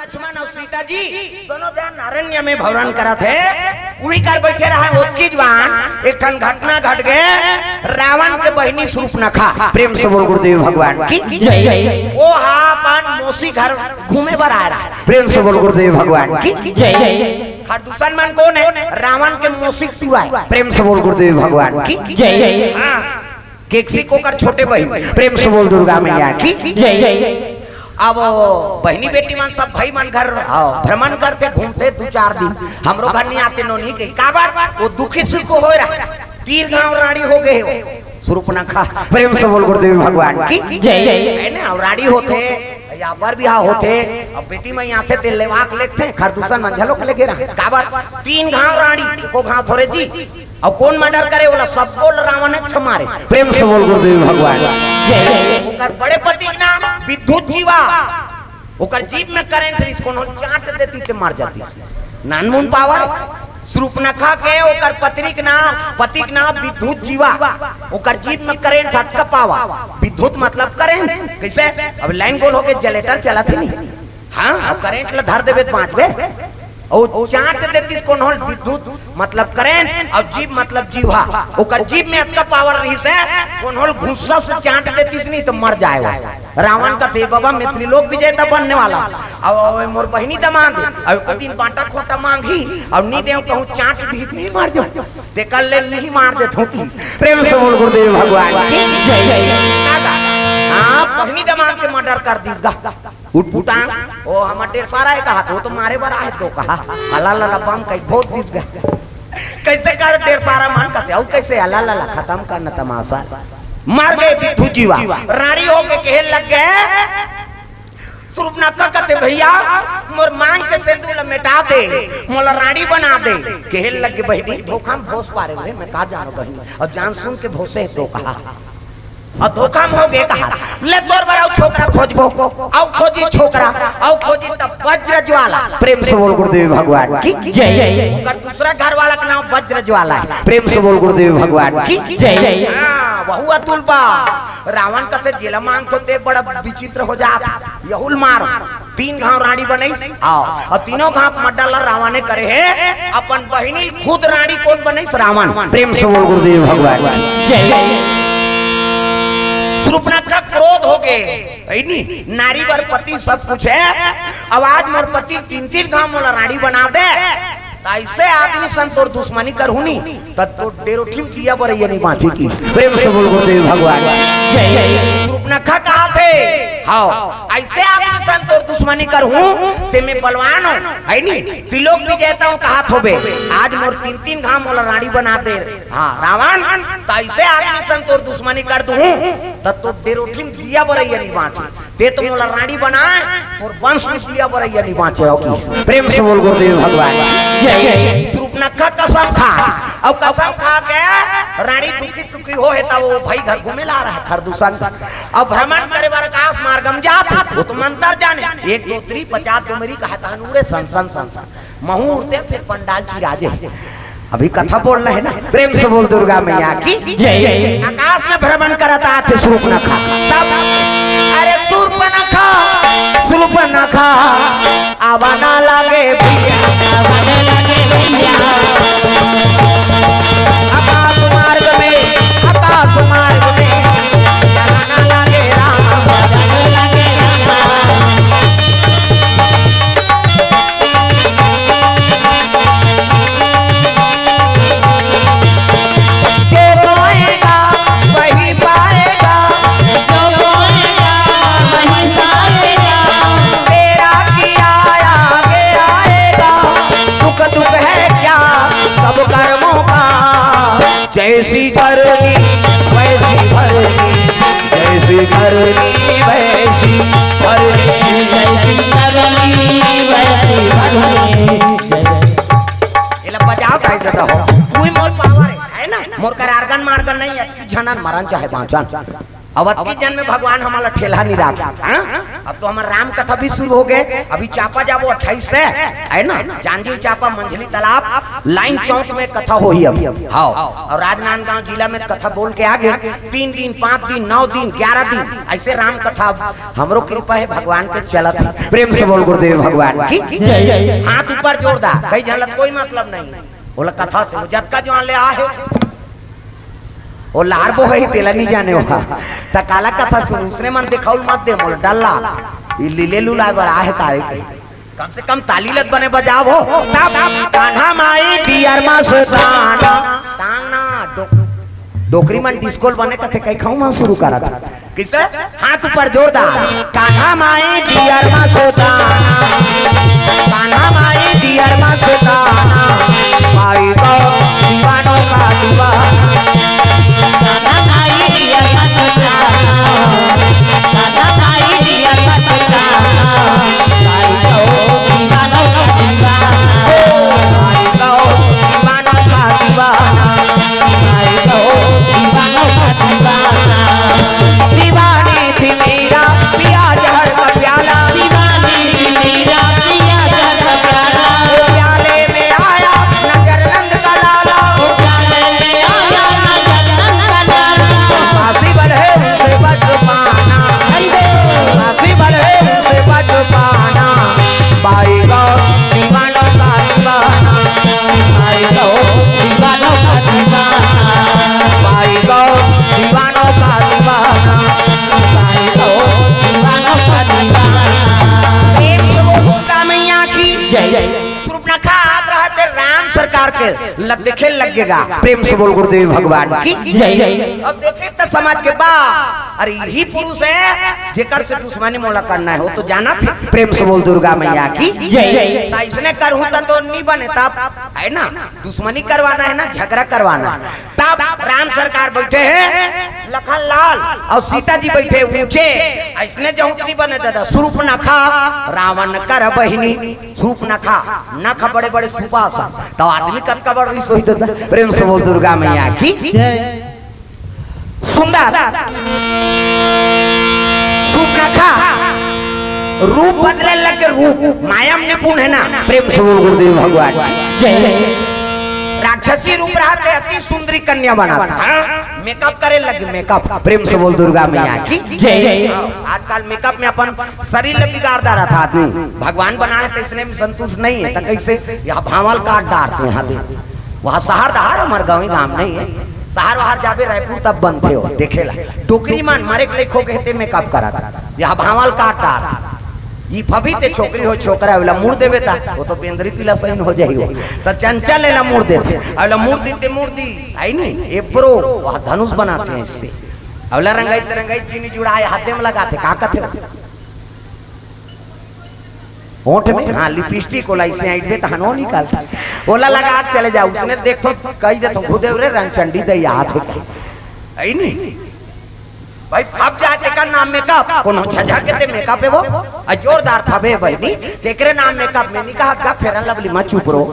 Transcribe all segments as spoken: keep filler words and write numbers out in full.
लक्ष्मण अउ सीता जी दोनों जन अरण्य में भ्रमण करत हे। उही कर बइठे रहा, ओतकी जुवान एक ठन घटना घट गे। रावण के बहिनी सूर्पनखा, प्रेम से बोल गुरुदेव भगवान की। जय। वो हा अपन मौसी घर घूमे बर आय रहा। प्रेम से बोल गुरुदेव भगवान की। जय। खरदूषण मन कोन हे? रावण के मौसी टूरा हे। प्रेम से बोल गुरुदेव भगवान की। जय। हाँ। केकसी ओकर छोटे बहिन, प्रेम से बोल दुर्गा मैया की। जय। अब बहिनी बेटी मन सब भाई मन घर, हाँ, भ्रमण करथे, घूमथे दू चार दिन। हमरो घर नहीं आते, नोनी के काबर वो दुखी सुख होय रहा। तीर घांव राड़ी हो गए हो। सूर्पनखा, प्रेम से बोल गुरुदेव भगवान की। जय। है ना? अउ राड़ी होथे या बर बिहाव होथे, अउ बेटी मन आथे ते लेवा के लेथे, खरदूषण मन झलोक लेगे रहा। काबर? तीन घांव राड़ी, एको घांव थोरे जी। अउ कोन मर्डर करे? ओला सब बोल रावण हे, छमारे। प्रेम से बोल गुरुदेव भगवान। जय। ओकर बड़े पति के नाम विद्युत जीवा। ओकर जीभ में करंट रहिस, कोनो चांट देती ते मर जाती। नानमुन पावर। सूर्पनखा के ओकर पत्नी के नाम, पति के नाम विद्युत जीवा। ओकर जीभ में करंट अतका पावर। विद्युत मतलब करंट। कइसे? अब लाइन गोल होके जनरेटर चलत हे नहीं। हाँ, अब करंट ला धर देबे त बांचबे। अउ चांट देतिस कोनो ल विद्युत मतलब करंट, अउ जीभ मतलब जीवा। ओकर जीभ में अतका पावर रहिस हे, कोनो ल घुस्सा से चांट देतिस नहीं त मर जाय वो। रावण कथे, "बाबा, मैं त्रिलोक विजेता बनने वाला हूँ। अब, अब मोर बहिनी दमांद हे, अब एको दिन बांटा खोटा मांगही, अउ नहीं देव कहूँ चांट भी नहीं मर जाऊँ। तेकर ले नहीं मार देत हों।" प्रेम से बोल गुरुदेव भगवान की। जय। हाँ, बहिनी दमांद के मर्डर कर दिस गा। उठ फुटांग, ओ हमर डेढ़ सारा हे कहा, वो तो मारे बर आहे दो कहा। अला ला ला बम कहीं बहुत दिस गा। कइसे कर डेढ़ सारा मन कथे, अउ कइसे अला ला ला खतम करना तमाशा। मर गे विद्युत जीवा, राड़ी होके कहे लग गे। सूर्पनखा कथे, "भइया, मोर मांग के सेंदूर ला मेटा दे, मोला राड़ी बना दे।" कहे लग गे, "बहिनी, धोखा में भोस पारे रे, मैं का जानों बहिनी, अउ जान सुन के भोसे हे तो कहा।" अउ धोखा में हो गे कहा, "ले तोर बर अउ छोकरा खोजबो।" अउ खोजी छोकरा, अउ खोजी तब वज्र ज्वाला। प्रेम से बोल गुरुदेव भगवान की। जय। ओकर दूसरा घर वाला के नाम वज्र ज्वाला हे। प्रेम से बोल गुरुदेव भगवान की। जय। हाँ, वहू अतुल बा। रावण कथे, "जेला मांग तो ते बड़ा विचित्र हो जात, यहू ल मार।" तीन घांव राड़ी बनइस। हाँ, अउ तीनों घांव के मर्डर ला रावण हे करे हे। अपन बहिनी खुद राड़ी कोन बनइस? रावण। प्रेम से बोल गुरुदेव भगवान। जय। सूर्पनखा क्रोध हो गे, है नी? नारी बर पति सब कुछ हे। अब आज मोर पति तीन तीन घांव मोला राड़ी बना दे, त अइसे आदमी सन तोर दुश्मनी करहूं नी, त तोर डेरोठी म दिया बरइया नहीं बांची की। प्रेम से बोल गुरुदेव भगवान। जय। सूर्पनखा कहाथे, हाँ, अइसे आदमी सन तोर दुश्मनी करहूं, ते मैं बलवान हों, है नी? त्रिलोक विजेता हों कहात होबे। आज मोर तीन तीन घांव मोला राड़ी बना दे, हाँ, रावण, त अइसे आदमी सन तोर दुश्मनी कर दूं, त तोर डेरोठी म दिया बरइया नहीं बांची। ते तो मोला राड़ी बनाय, मोर वंश में दिया बरइया नहीं बांचे हो की। प्रेम से बोल गुरुदेव भगवान। जय। सूर्पनखा कसम खा, अउ कसम खा के राड़ी दुखी सुखी हो हे, त वो भाई घर घूमे ला रहा खरदूषण। अउ भ्रमण करे बर आकाश मार्ग में जात, वो तो मंतर जाने, एक दो त्री पचास दो मेरी कहा तान उड़े सन सन सन सन। महूं उड़ते फिर पंडाल चिराजे। अभी कथा बोलना हे ना, प्रेम से बोल दुर्गा मैया की। जय। आकाश में भ्रमण करत आथे सूर्पनखा। तब, अरे सूर्पनखा, सूर्पनखा, आवा ना लागे भैया, आवा ना लागे भैया। आकाश मार्ग में, आकाश मार्ग में, चला ना लागे राम, चला ना लागे राम। जो रोएगा वही पाएगा, जो रोएगा वही पाएगा। तेरा किया आगे आएगा, सुख दुख है क्या सब कर्मों का। जैसी करनी वैसी भरनी, जैसी करनी वैसी भरनी। जैसी करनी वैसी भरनी। एला बजाव भाई दादा हो। तू ही मोर पावर है, है ना? मोर कर आर्गन मार्गन नहीं है, झनन मरन चाहे बांचन। अब अतकी जन में भगवान हमला ठेलहा नहीं राख, हाँ? अब तो हमर राम कथा भी शुरू हो गे। अभी चांपा जाबो अट्ठाईस से, है ना? जांजगीर चांपा, मंझली तालाब, लाइन चौक में कथा होही अब। हाँ, और राजनांदगांव जिला में कथा बोल के आ गए। तीन दिन, पांच दिन, नौ दिन, ग्यारह दिन, ऐसे राम कथा अब हमरो कृपा है, भगवान के चलत है। प्रेम से बोल गुरुदेव भगवान की। जय। हाथ ऊपर जोर दा, कई झलक कोई मतलब नहीं। बोला कथा से जतका जो ले आ है, वो लार बो है, तेला नहीं जाने हुआ। त काला कथा सुन, उसने मन दिखाउल मत दे, मोला डल्ला। ये लीले लुलाए बर आहे तारे के। कम से कम ताली लत बने बजाओ हो। तब कान्हा माई डियर मस्ताना। तांग ना, डो-, डोकरी मन डिस्कोल बने कथे, कई खाऊ मन शुरू करत। किसे? हाथ ऊपर जोरदार। कान्हा माई डियर मस्ताना। कान्हा माई डियर मस्ताना। भाई को दीवानों का दीवाना। कान्हा माई डियर मस्ताना। कान्हा माई डियर मस्ताना। भाई को दीवानों का दीवाना। भाई को दीवानों का दीवाना। भाई को दीवानों का दीवाना। दीवानी थी मेरा पिया जहर का प्याला। दीवानी थी मेरा पिया जहर का प्याला। वो प्याले में आया नजर नंद का लाला। वो प्याले में आया नजर नंद का लाला। फांसी बल है उनसे बच पाना। हरि बोल। फांसी बल है उनसे बच पाना। बाई गौ दीवानों का दीवाना। बाई गौ दीवानों का दीवाना। बाई गौ दीवानों का दीवाना। बाई गौ दीवानों का दीवाना। प्रेम से बोल दुर्गा मैया की जय। जय। सूर्पनखा हाथ रहते राम सरकार के लग देखे लगेगा। प्रेम से बोल गुरुदेव भगवान की जय। अब देखे तो समाज के बा, अरे यही पुरुष है जेकर से दुश्मनी मोला करना है, वो तो जाना थे। प्रेम से बोल दुर्गा मैया की जय। त इसने करहूं त तो नहीं बने तब, है ना? दुश्मनी करवाना है ना, झगड़ा करवाना है। तब राम सरकार बैठे हैं लखन लाल और सीता जी बैठे ऊंचे। इसने जो नहीं बने दादा, सूर्पनखा रावण कर बहिनी। सूर्पनखा, नख बड़े बड़े सुपास, तो आदमी कतका बड़ रिस होई दादा। प्रेम से बोल दुर्गा मैया की जय। सुंदर सूर्पनखा रूप बदले लगे, रूप माया में निपुण है ना। प्रेम से बोल गुरुदेव भगवान की जय। राक्षसी रूप रहते अति सुंदरी कन्या बनाता, हाँ? मेकअप करे लगे, मेकअप। प्रेम से बोल दुर्गा मैया की जय। आजकल मेकअप में अपन शरीर ल बिगाड़ डारत आदमी। भगवान बनाए तो इसने में संतुष्ट नहीं है, तो कैसे यह भावल काट डारते हैं। हाँ दे, वहाँ शहर दहार हमार गाँव ही गाँव नहीं है। शहर वहार जाबे रायपुर तब बनते हो, देखेला। डोकरी मन मरे के लेखो कहते मेकअप करत, यह भावल काट डार। ई फबी ते छोकरी हो छोकरा वाला मुड़ देवे ता, वो तो बेंदरी पीला सही हो जाई हो। तो चंचल लेला मुड़ देते, अवला मुड़ दी ते मुड़ दी, आई नहीं, एब्रो, वह धनुष बनाते हैं इससे। अवला रंगाई ते रंगाई चीनी जुड़ाए हाथे में लगाते, का कहते हो? होठ में, हाँ, लिपस्टिक ओला इसे आइबे तहन वो निकालता। ओला लगा के चले जाओ, उसने देख तो कही दे तो खुदे रे रंगचंडी दे याद होता। आई नहीं? भाई, फब जाए तेकर नाम मेकअप, कोनो झझक के ते मेकअप है वो, आ जोरदार फबे भाई नी, तेकरे नाम मेकअप में नहीं कहा का फेरन लवली मा चुप रो,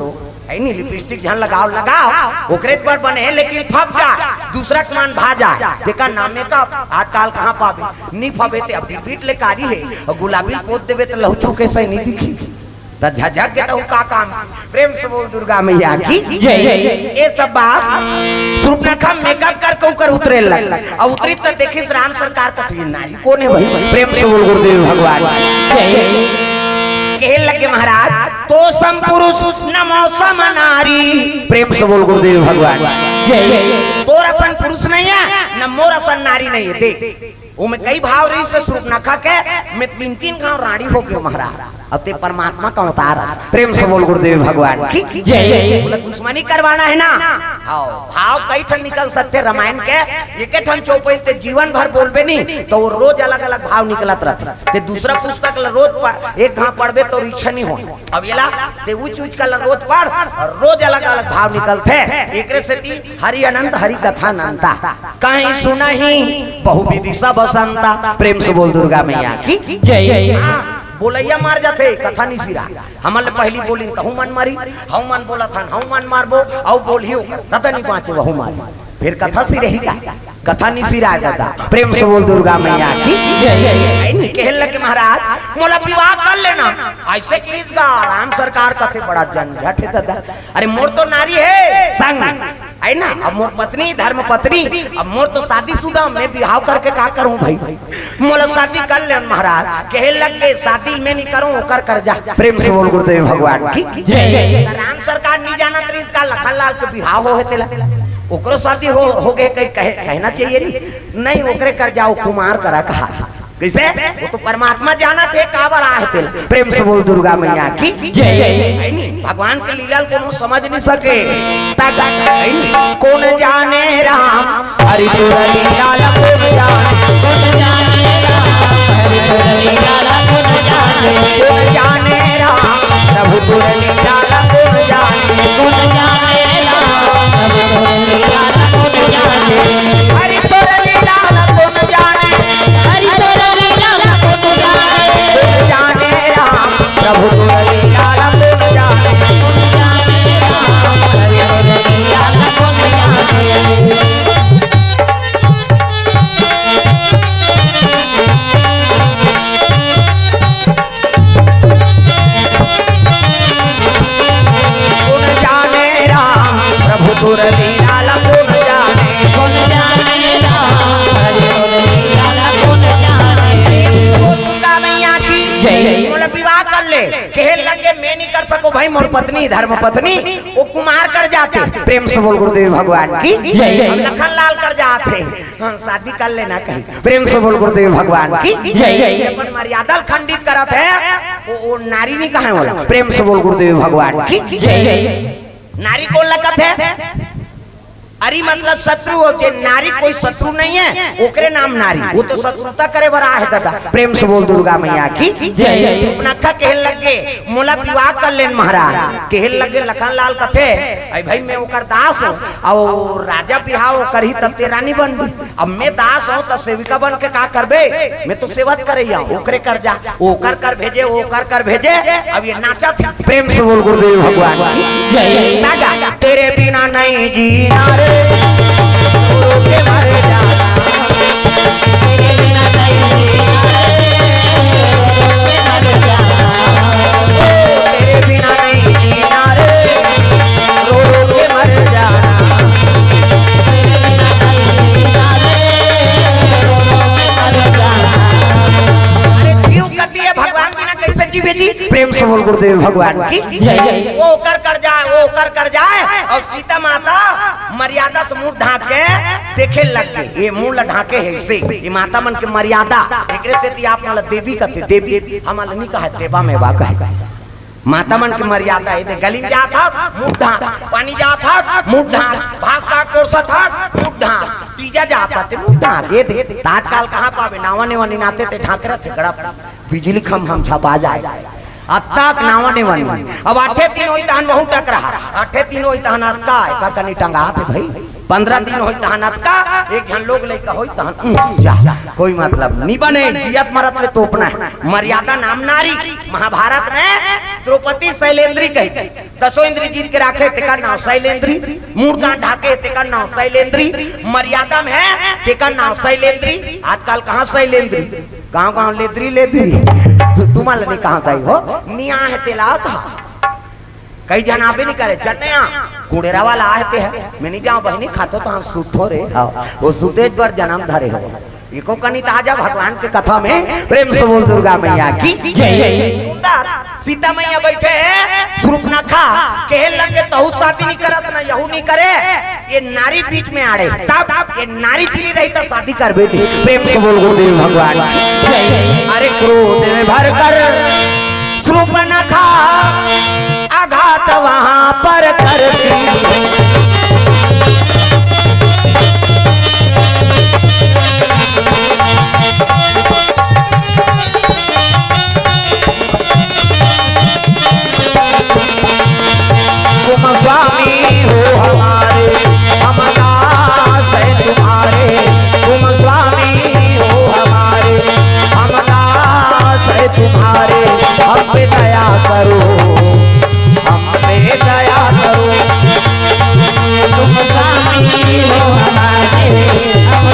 है नी, लिपस्टिक झन लगाओ, लगाओ, ओकरे पर बने है, लेकिन फब जा, दूसरा के मान भा जा, तेकर नाम मेकअप, आजकल कहाँ पावे, नहीं फबे ते अब बीट ले कारी है, और गुलाबी पोत देवे तो लहू चूके से नहीं दिखी। त झझक के तहु का काम। प्रेम से बोल दुर्गा मैया की जय। ये सब बात सूर्पनखा मेकअप करके ऊपर उतरे लग, और उतरी त देखिस राम सरकार कथी नारी कोन है भाई। प्रेम से बोल गुरुदेव भगवान जय। कहे लगे महाराज, तो सम पुरुष न मौसम नारी। प्रेम से बोल गुरुदेव भगवान जय। तोर असन पुरुष नहीं है, न मोर असन नारी नहीं है। देख, ओमे कई भाव रहिस हे सूर्पनखा के, मैं तीन तीन घांव रांड़ी हो गयो महाराज। अब ते परमात्मा का अवतार हस। प्रेम से बोल गुरुदेव भगवान की जय। बोला दुश्मनी करवाना है ना? हाँ, भाव कई ठन निकल सकते रामायण के। एक ठन चौपाई ते जीवन भर बोलबे नहीं तो वो रोज अलग अलग भाव निकलत रहते। ते दूसरा पुस्तक ला रोज पढ़, एक घांव पढ़बे तो इच्छा नहीं हो। अब एला ते ऊंच ऊंच का ला रोज पढ़, और रोज अलग अलग भाव निकलते। एकरे सेती हरि अनंत हरि कथा अनंता। कहीं सुनही बहुविधि सब संता। प्रेम से बोल दुर्गा मैया की जय। हाँ, बोलैया मार जाथे, कथा नहीं सिरा। हमन ले पहली बोलिन तहु मन मारी, हऊ मन बोलत हन, हऊ मन मारबो, अउ बोलही ओकर, ततनी बाँचे वहू मारी। फिर कथा सिरही का? कथा निशिराय दादा, प्रेम से बोल दुर्गा मैया की। जय। कहे लगे महाराज, मोला विवाह कर लेना। ऐसे कि इस गा राम सरकार कथे बड़ा झंझट हे दादा। अरे मोर तो नारी हे संग, है ना, अब मोर पत्नी धर्म पत्नी, अब मोर तो शादीशुदा, मैं बिहाव करके का करूं भाई? मोला शादी कर ले महाराज। कहे लग के शादी मैं नहीं करूं, ओकर कर जा। प्रेम से बोल गुरुदेव भगवान की। जय। राम सरकार नहीं जानत रहिस का लखन लाल के बिहाव हो हे तेला, ओकरो शादी हो, हो गए कही कहे, कहना चाहिए नहीं, नहीं ओकरे कर जाओ कुमार करा कहा। कैसे? वो तो परमात्मा जानत हे काबर आहे तेला। प्रेम से बोल दुर्गा मैया की। जय। है नी? भगवान के लीला ल कोनो समझ नहीं सके। तक है नी? कौन जाने राम हरि तोर लीला ल कौन जाने। कौन जाने राम प्रभु तोर लीला ल कौन जाने। हरि तोर लीला ल कौन जाने। हरि तोर लीला ल कौन जाने। कौन जाने राम प्रभु तोर लीला ल कौन जाने। कौन जाने राम प्रभु तोर लीला ल कौन जाने। कौन जाने राम प्रभु तोर लीला ल कौन जाने। कौन जाने राम प्रभु तोर लीला ल कौन जाने। बोल दुर्गा मैया की। जय। मोला विवाह कर ले। कहे लगे मैं नहीं कर सको भाई, मोर पत्नी धर्म पत्नी, वो कुमार कर जाते। प्रेम से बोल गुरुदेव भगवान की। जय। हम लखन लाल कर जाते। हाँ, शादी कर लेना कहीं। प्रेम से बोल गुरुदेव भगवान की। जय। अपन मर्यादा ल खंडित करत हे, वो, वो नारी नहीं कहे वाला। प्रेम से बोल गुरुदेव भगवान की। जय। नारी कौन लगत हे? अरे मतलब शत्रु हो, जे नारी कोई शत्रु नहीं है, ओकरे नाम नारी। वो तो शत्रुता करे बर आहे दादा। प्रेम से बोल दुर्गा मैया की। जय। सुपनखा कहे लगे, मोला विवाह कर लेन महाराज। कहे लगे लखन लाल कथे, अरे भाई मैं ओकर दास हूँ, और राजा बिहाव करही तब ते रानी बनबी। अब मैं दास हूँ त सेविका बन के का करबे? मैं तो सेवा करइया हूँ, ओकरे कर जा, ओकर कर भेजे, ओकर कर भेजे। अब ये नाचत हे। प्रेम से बोल गुरुदेव भगवान की। जय। ताजा। तेरे बिना नहीं जीना रे, रो के मर जाना। तेरे बिना नहीं जीना रे, रो के मर जाना। ओ, तेरे बिना नहीं जीना रे, रो रो के मर जाना। अरे क्यों कर दिए भगवान बिना कैसे जीवे जी? प्रेम से बोल गुरुदेव भगवान की। जय। वो ओकर कर जाए, वो ओकर कर जाए, और सीता माता मर्यादा से मुंह ढांक के देखे लग गए। ये मुंह ला ढांके हे ऐसे, ये माता मन के मर्यादा। एकरे सेती आप मन ला देवी कथे, देवी हमन ला नहीं कहे, देवा में बा कहे। माता मन के मर्यादा हे, दे गली में जात हस, मुंह ढांक, पानी जात हस, मुंह ढांक, भात साग परोसत हस, मुंह ढांक, तीजा जात हस, ते मुंह ढांक, ये दे, आजकाल कहाँ पाबे, नावा नेवा निनाते ते ढांक रहे थे, गड़ा बिजली खंभा में छपा जाए। अब तक नावा नेवा निनाते। अब आठे दिन होई तहन वहू टकराहा, आठे दिन होई तहन अतका, एका कनी टंगात हे भाई। पंद्रह दिन होई तहन अतका, एक झन लोग लइका होई तहन, उह, जा, कोई मतलब नहीं बने, जियत मरत ले तोपना हे। मर्यादा नाम नारी। महाभारत में द्रौपदी शैलेंद्री कही, दसों इंद्री जीत के राखे, तेकर नाम शैलेंद्री। मुंह कान ढाके, तेकर नाम शैलेंद्री। मर्यादा में हे, तेकर नाम शैलेंद्री। आजकल कहाँ शैलेंद्री? गांव गांव लेद्री लेद्री। तू, तुम्हारा नहीं कहाँ गई हो? निया है तेला था। कई झन आबे नहीं करे, जन्या कुड़ेरा वाला आहे ते हे, मैं नहीं जाऊं बहिनी, खातो तो हम सुतो रे। हाँ, वो सुते पर जन्म धरे हो। एको कनी ताजा भगवान के कथा में प्रेम से बोल दुर्गा मैया की जय। सुंदर सीता मैया बैठे हे, सुरुपनखा कहे लगे, तहू शादी नहीं करत ना, यहू नहीं करे, ये नारी बीच में आड़े, तब ये नारी चली रही तो शादी कर बेटी। प्रेम से बोल गुरुदेव भगवान की जय। अरे क्रोध में भर कर सुपनखा आघात वहां पर कर दी। तुम स्वामी हो हमारे, हम दास है तुम्हारे। तुम स्वामी हो हमारे, हम दास है तुम्हारे। हम पे दया करो, हम पे दया करो। तुम स्वामी हो हमारे, हम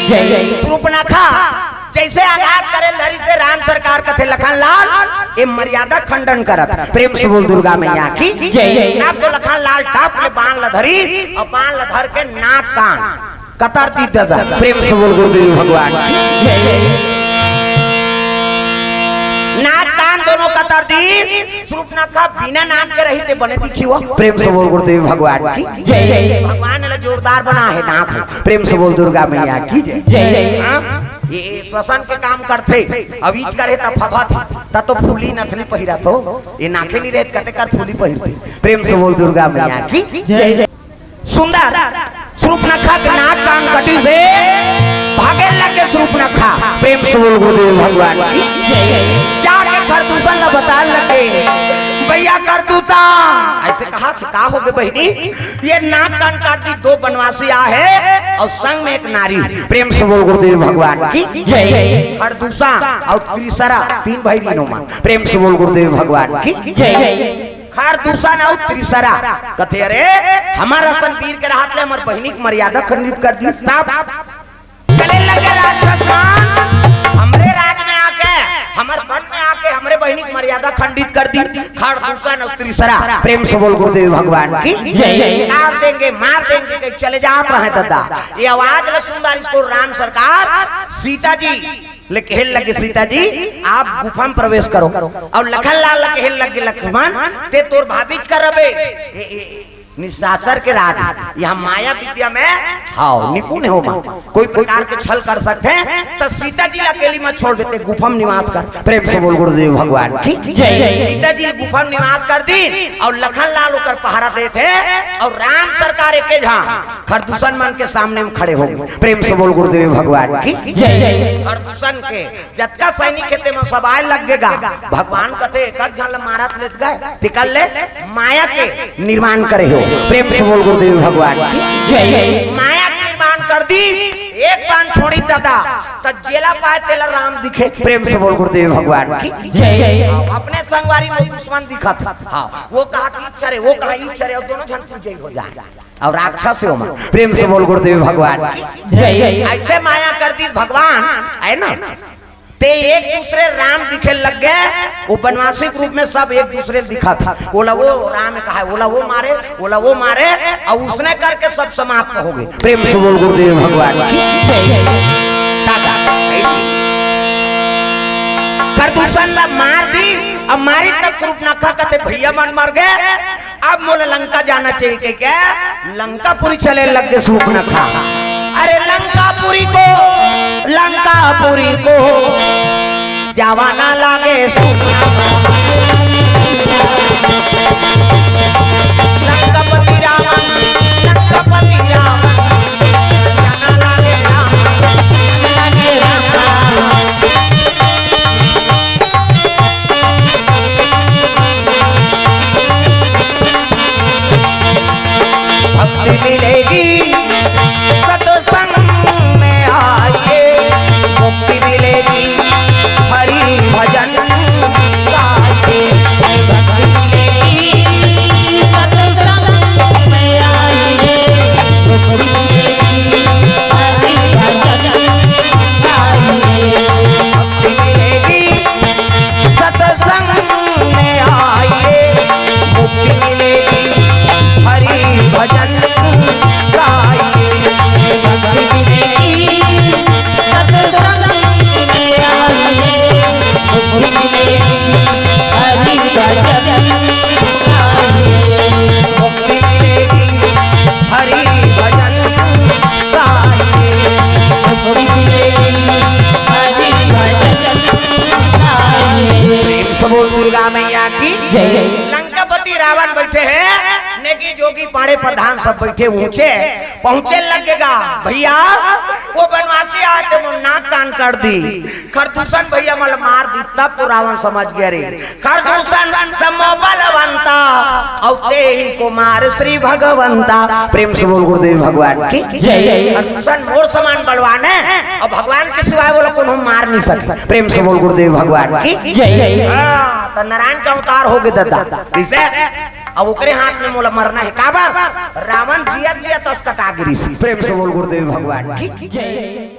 जय। सूर्पनखा जइसे आघात करे ल धरिस हे, राम सरकार कथे, "लखन लाल, ये मर्यादा खंडन करत।" प्रेम से बोल दुर्गा मैया की जय। अब तो लखन लाल टाप ले बाण ल धरिस अउ बाण ल धर के नाक कान कतर दिस दादा। प्रेम से बोल गुरुदेव भगवान की जय। नाक कान दोनों कतर दिस। सूर्पनखा बिना नाक के रही ते बने दिखी हो। प्रेम से बोल गुरुदेव भगवान की जय। भगवान ने जोरदार बनाए हे नाक। प्रेम से बोल दुर्गा मैया की जय। जय। हाँ? ये श्वसन के काम करथे, अब ईच करे त फफत हे, त तो फूली नथनी पहिरत हो, ये नाके नहीं रहे त कते कर फूली पहिरथे। प्रेम से बोल दुर्गा मैया की जय। सुंदर। सूर्पनखा के नाक कान कटिस हे, भागे लगे सूर्पनखा। प्रेम से बोल गुरुदेव भगवान की। जाके खरदूषण ला बताए लगे, "भैया खरदूषण," अइसे कहा कि, "का होगे बहिनी?" "ये नाक कान काट दिस, दो बनवासी आए हे अउ संग में एक नारी।" प्रेम से बोल गुरुदेव भगवान की जय। खरदूषण अउ त्रिसरा, तीन भाई बहिनी मन। प्रेम से बोल गुरुदेव भगवान की जय। खरदूषण अउ त्रिसरा कथे, "अरे, हमर असन तीर के रहत ले हमर बहिनी के मर्यादा खंडित कर दिस।" तब चले लगे राक्षस मन, "हमरे राज में आके, हमर वन में आके, हमरे बहिनी के मर्यादा खंडित कर दिस।" खरदूषण अउ त्रिसरा, प्रेम से बोल गुरुदेव भगवान की जय। "काट देंगे, मार देंगे," कहि चले जात रहे दादा। ये आवाज ल सुन डारिस राम सरकार, सीता जी ले कहे लगे, "सीता जी, आप गुफा में प्रवेश करो।" अउ लखन लाल ल कहे लगे, "लक्ष्मण, ते तोर भाभीच कर रबे।" ए, ए, निशाचर के राज, यहाँ माया विद्या में, हाँ, निपुण हो माँ, कोई प्रकार के छल कर सकथे, त सीता जी ला अकेली मत छोड़ देते, गुफा में निवास कर। प्रेम से बोल गुरुदेव भगवान की जय। सीता जी गुफा में निवास कर दिस अउ लखन लाल ओकर पहरा देथे अउ राम सरकार एके झन खरदूषण मन के सामने में खड़े हो गे। प्रेम से बोल गुरुदेव भगवान की जय। खरदूषण के जतका सैनिक हे, तेमा सब आए लग गे गा। भगवान कथे, "एक एक झन ल मारत लेत गए, तिकर ले माया के निर्माण करे हो।" प्रेम से बोल गुरुदेव भगवान की जय। माया के निर्माण कर दिस, एक बाण छोड़िस दादा, त जेला पाए तेला राम दिखे। प्रेम से बोल गुरुदेव भगवान की जय। अपने संगवारी में दुश्मन दिखत हे। हाँ, वो कहा कि ईश्वर हे, वो कहा ईश्वर हे, अउ दोनों झन पूजे हो जाए। अउ राक्षस हे ओमा। प्रेम से बोल गुरुदेव भगवान की जय। अइसे माया कर दिस भगवान, हे ना? ते एक दूसरे राम दिखे लग गे, वो बनवासी के रूप में सब एक दूसरे ल दिखत हे। ओला वो राम कहा, ओला वो मारे, ओला वो मारे, अउ उसने करके सब समाप्त हो गे। प्रेम से बोल गुरुदेव भगवान की जय। दादा, खरदूषण ला मार दिस, अब मारिस त सूर्पनखा कथे, "भैया मन मर गे, अब मोला लंका जाना चाहिए," कहिके लंकापुरी चले लग गे सूर्पनखा। अरे लंकापुरी को, लंकापुरी को जावाना लागे सूर्पनखा। लंकापति रावण, लंकापति रावण, जाना लागे राम, लागे राम। भक्ति मिलेगी सत्संग में आइए, मुक्ति मिलेगी हरि भजन गाइए। भक्ति मिलेगी सत्संग में आइए, मुक्ति मिलेगी हरि भजन गाइए। भक्ति मिलेगी सत्संग में आइए, मुक्ति मिलेगी हरि भजन गाइए। भक्ति मिलेगी सत्संग में आइए, मुक्ति मिलेगी हरि भजन गाइए। मुक्ति मिलेगी हरि भजन गाइए। मुक्ति मिलेगी हरि भजन गाइए। प्रेम से बोल दुर्गा मैया की जय। लंकापति रावण बैठे हे, नेगी जोगी पाड़े प्रधान सब बैठे ऊंचे, पहुंचे लग गे गा। भैया, वो बनवासी आए ते मोर नाक कान कर दिस, खरदूषण भैया मोला मार दिस, तब तो रावण समझ गे रे। खरदूषण समो बलवंता, अउ तेहि को मार श्री भगवंता। प्रेम से बोल गुरुदेव भगवान की जय। खरदूषण मोर समान बलवान हे, अउ भगवान के सिवाय ओला कोनो मार नहीं सकय। प्रेम से बोल गुरुदेव भगवान की जय। हाँ, त नारायण के अवतार हो गे दादा। कइसे? अब ओकरे हाथ में मोला मरना हे। काबर? रावण जियत जियत अस कटा गिरिस। प्रेम से बोल गुरुदेव भगवान की जय।